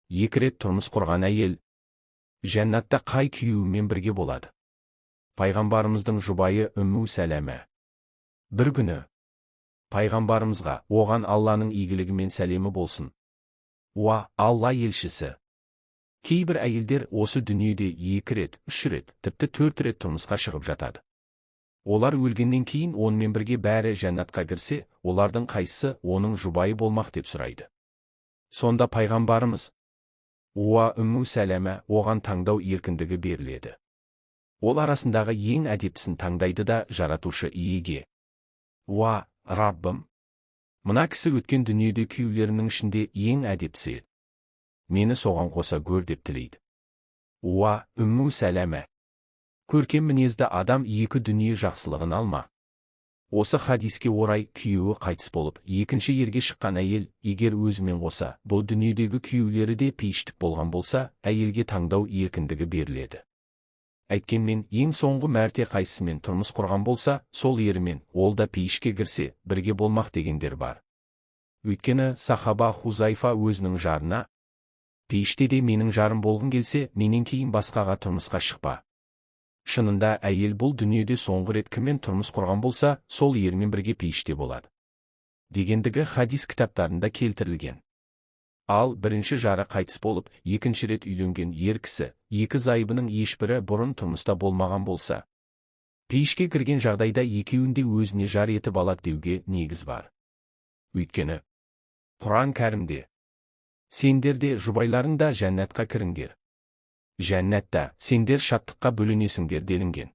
Екі рет тұрмыс құрған әйел жәннатта қай күйеуімен бірге болады? Пайғамбарымыздың жұбайы Үмму Сәләмә бір күні пайғамбарымызға, оған Алланың игілігі мен сәлемі болсын: «Уа, Алла елшісі! Кейбір әйелдер осы дүниеде екі рет, үш рет, тіпті төрт рет тұрмысқа шығып жатады. Олар өлгеннен кейін онымен бірге бәрі жәннатқа кірсе, олардың қайсысы оның жұбайы болмақ?» – деп сұрайды. Сонда пайғамбарымыз: «Уа, Үмму Сәләмә, оған таңдау еркіндігі беріледі. Ол арасындағы ең әдептісін таңдайды да, Жаратушы Иеге: „Уа, Раббым, мына кісі өткен дүниеде күйеулерінің ішінде ең әдептісі еді. Мені соған қоса гөр“ – деп тілейді». Уа, Үмму Сәләмә, көркем мінезді адам екі дүние жақсылығын алмақ. Осы хадиске орай, күйеуі қайтыс болып, екінші ерге шыққан әйел, егер өзімен қоса бұл дүниедегі күйеулері де пейіштік болған болса, әйелге таңдау еркіндігі беріледі. Әйткенмен, ең соңғы мәрте қайсысымен тұрмыс құрған болса, сол ерімен ол да пейішке кірсе, бірге болмақ дегендер бар. Өйткені сахаба Хузайфа өзінің жарына: «Пейіште де менің жарым болғың келсе, менен кейін басқаға тұрмысқа шықпа. Шынында, әйел бұл дүниеде соңғы рет кіммен тұрмыс құрған болса, сол ермен бірге пейіште болады», – дегендігі хадис кітаптарында келтірілген. Ал бірінші жары қайтыс болып, екінші рет үйленген ер кісі, екі зайыбының ешбірі бұрын тұрмыста болмаған болса, пейішке кірген жағдайда екеуін де өзіне жар етіп алады деуге негіз бар. Өйткені Құран Кәрімде: «Сендер де, жұбайларың да жәннатқа кіріңдер. Жәннатта сендер шаттыққа бөленесіңдер», – делінген.